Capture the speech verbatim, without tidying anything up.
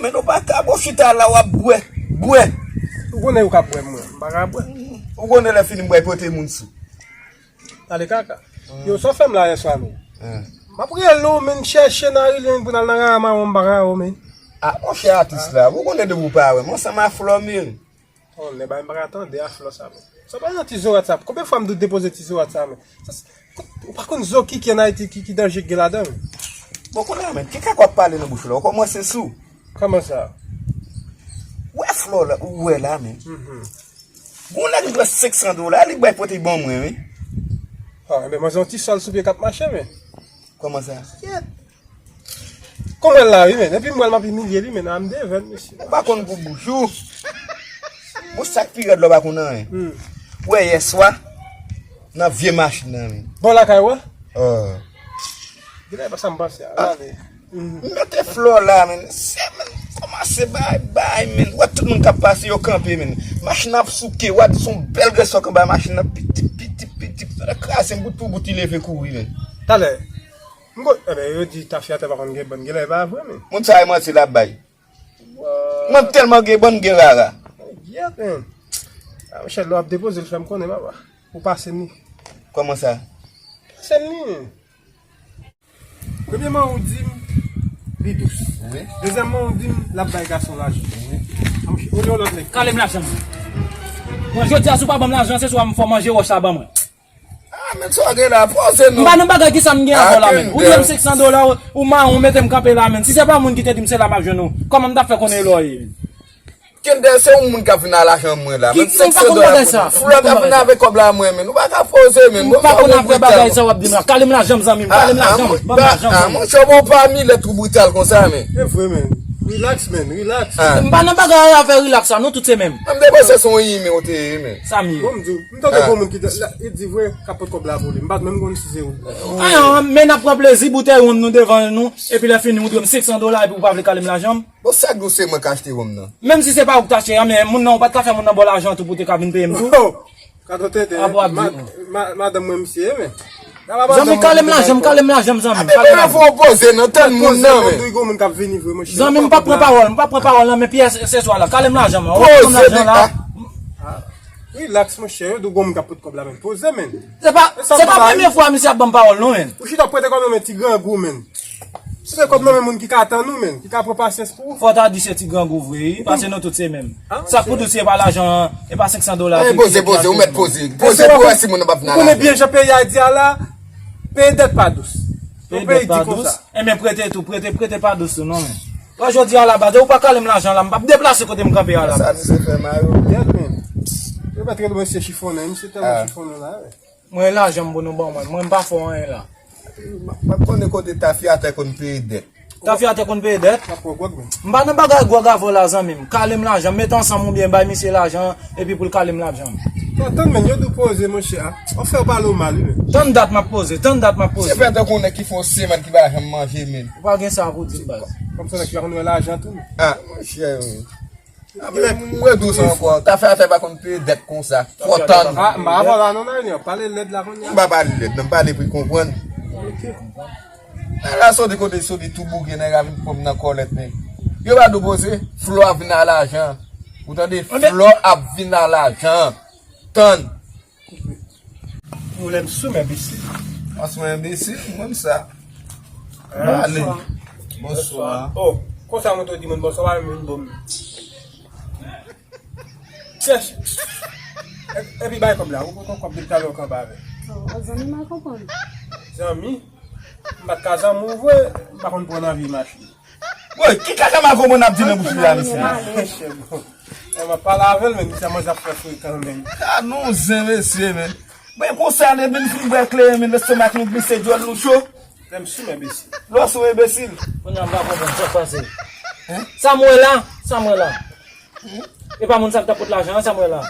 Men ou pa ka bwè, chita la w ap bwè, bwè. Ou konnen ou ka bwè mwen, m pa ka bwè. Ou konnen lè fini m bwè pote moun sou. Tande kaka. Yo, sa w fè m la yèswa, men. M ap rele w, men, chèche nan ri, men, pou n al nan rara mawon, m pa ka wè w, men. A, monchè atis la, ou konnen depi w pa wè m, ansanm a Flò, men. Oh, nèg bay m pa ka tande a Flò sa, men. Sa pa nan ti zorat sa. Konbyen fwa m dwe depoze ti zorat sa, men? Sa, ou pa konn zo ki, ki ann Ayiti, ki, ki danje ki gen ladan, men. Bon, kounye a, men, ki kaka w ap pale nan bouch ou la? Ou kòmanse sou. Kòman sa? Ou wè Flò la, ou wè la, men. Gon nèg li pran senk san dola, li bay pote ban mwen, men. Ah, men mwen se yon ti sòl sou pye k ap mache, men. Kòman sa? Kyèt. Kòman l la, wi, men? Epi m wè l, m ap imilye li, men, a m devèn, mesye. Ou pa konn pou bouch ou. Bon, sa k pi rèd la, ou pa konn anyen. Ou wè yèswa, nan vye machin nan, men. Bò lakay ou a? Oh. Genlè e pa sa m panse a. Gade. M mete Flò la, men. Se, men, kòmanse bay, bay, men. Ou wè tout moun k ap pase, yo kanpe, men. Machin ap souke, ou wè se yon bèl grenn sòk anba machin nan, pitip, pitip, pitip. Sa kraze m bout pou bout, li leve kouri, men. Talè. M go, enben, yo di tafyatè pa konn gen bann, genlè e pa vre, men. Moun sa e manti l ap bay. Mwen tèlman gen bann, gen rara. Gyèt, men. A, monchè, lè w ap depoze l, fè m konnen, papa. Ou pase m li. Kòman sa? Pase m li, men. Premyèman, ou di m li dous. Wi. Dezyèmman, ou di m l ap bay gason lajan. Wi. A, monchè, olye yon lòt nèg. Kale m lajan m. Mwen, jodi a, si w pa ban m lajan, se swa m fè w manje wòch la ban mwen. Ah, men sa w gen la, poze non. M pa nan bagay ki sa m gen avè w la, men. Ou dwe m senk san dola, ou, ou mawon, ou mete m kanpe la, men. Si se pa moun ki te di m se la m ap jwenn ou, kòman m t ap fè konnen e lò w ye, men? Kendè, se yon moun k ap vin al ajan mwen la. Ki, men, m pa konn bagay sa. Flò t ap vin avèk kòb la mwen, men. Ou pa ka poze, men. M pa konn afè bagay sa w ap di m la. Kale m lajan m, zanmi m. Kale m lajan m. Ban m lajan m, zanmi m. Ah, monchè, bon, pa milèt ou brital konsa, men. E vre, men. Relax, men. Relax. M pa nan bagay afè relax sa, nou tout se menm. Menm depi se son imen ou te ye, men. Sa m ye. Bon, m di w, m tande gon moun ki te, la, li di vre, k ap pot kòb la pou li. M pa t menm konn si se ou. Ayon, men n ap pran plezi, boutèy wonm nou devan nou, epi lè fini, ou dwe m senk san dola, epi ou pa vle kale m lajan m. Bon, sa k di w se mwen k achte wonm nan? Menm si se pa ou k t achte a, men moun nan, ou pa t ka fè moun nan ba w lajan tou pou w te ka vin peye m tou? Oh! Kato tenten. Apa w ap di, ma-, ma-, madanm mwen misye ye, men. Zanmi, kale m lajan m, kale m lajan m, zanmi m, kale m lajan m. Fè w poze nan tann moun nan, men. Zanmi m, m p ap pran pawòl, m p ap pran pawòl nan men pyès se swa la. Kale m lajan m, ou pran m lajan la. Relax, monchè, yo di w gon moun k ap pot kòb la, men. Poze, men. Se pa, se pa premye fwa misye ap ban m pawòl, non, men. Ou chita w prete kòb nan men ti grangou, men. Se kòb nan men moun ki ka tann ou, men, ki ka pran pasyans pou ou. Fò w ta di se ti grangou vre, wi, paske nou tout se menm. Sa k pou di w si e pa lajan, e pa senk san dola. Poze, poze, ou mèt poze. Poze pou wè si moun nan p ap vin al ajan. Ou konnen byen jan peyi a di a la, peye dèt pa dous. Peye dèt pa dous. Enben, prete tou, prete, prete pa dous tou, non, men. Wè, jodi a la, baz, ou pa kale m lajan la, m p ap deplase kote m kanpe a la. Sa misye fè mayo. Gèt, men. Yo mèt rele mesye chifonnen, misye tèlman chifonnen la, wi. Mwen, lajan m pou nou ban mwen. Mwen, m pa fè w anyen la. M ap konnen kote tafyatè konn peye dèt. Tafyatè konn peye dèt? M ap pran gwòg, men. M pa nan bagay gwòg avè w la, zanmi m. Kale m lajan m. Mete ansanm oubyen bay misye lajan, epi pou l kale m lajan m. Tann, men, yo di w poze, monchè, a. W ap fè yo pale w mal, wi, men. Tann dat m ap poze, tann dat m ap poze. Se fè tankou nèg ki fè yon semèn ki pa janm manje, men. Ou pa gen sa pou di m, baz. Kòm se nèg ki pa konn wè lajan tou, men. Ah, monchè, wi. Ah, men, m wè dous ankò. Tafyatè pa konn peye dèt konsa. Fò tann. Ah, m pa avè w la non, Daniel. Pale lèd la kounye a. M pa pale lèd, non, m pale pou l konprann. Ok. Nèg la soti kote l soti tou bouge, nèg la vin pran m nan kòlèt, men. Yo pa di w poze, Flò ap vin a lajan. Ou tande? Flò ap vin a lajan. Tann. Ou lè m sou m enbesil. An sou enbesil, mwen sa. Ah, ale. Bonswa. Bonswa. Oh, konsa mwen tou di moun bonswa, pa menm vin bon. Chèch. E-, epi bay kòb la, ou poko kòb depi talè ou kanpe avè. Oh, zanmi mal konprann. Zanmi? M pa t ka zanmi w vre, m pa konn pran nan vye machin. Woy, ki kaka makonbo n ap di nan bouch li la, mesye? Chè bon. E, m ap pale avè l, men misye manzè ap fè frekan, men. Ah, non, zen, mesye, men. Mwen konsa, lè m fin bwè kleren, men lestomak nou glise, djòl nou cho. Lè m sou m enbesil. Lè w sou enbesil. Kounye a m pa konprann sa k pase. Hein? Sa m wè la, sa m wè la. E pa moun sa k t ap pot lajan an, sa m wè la.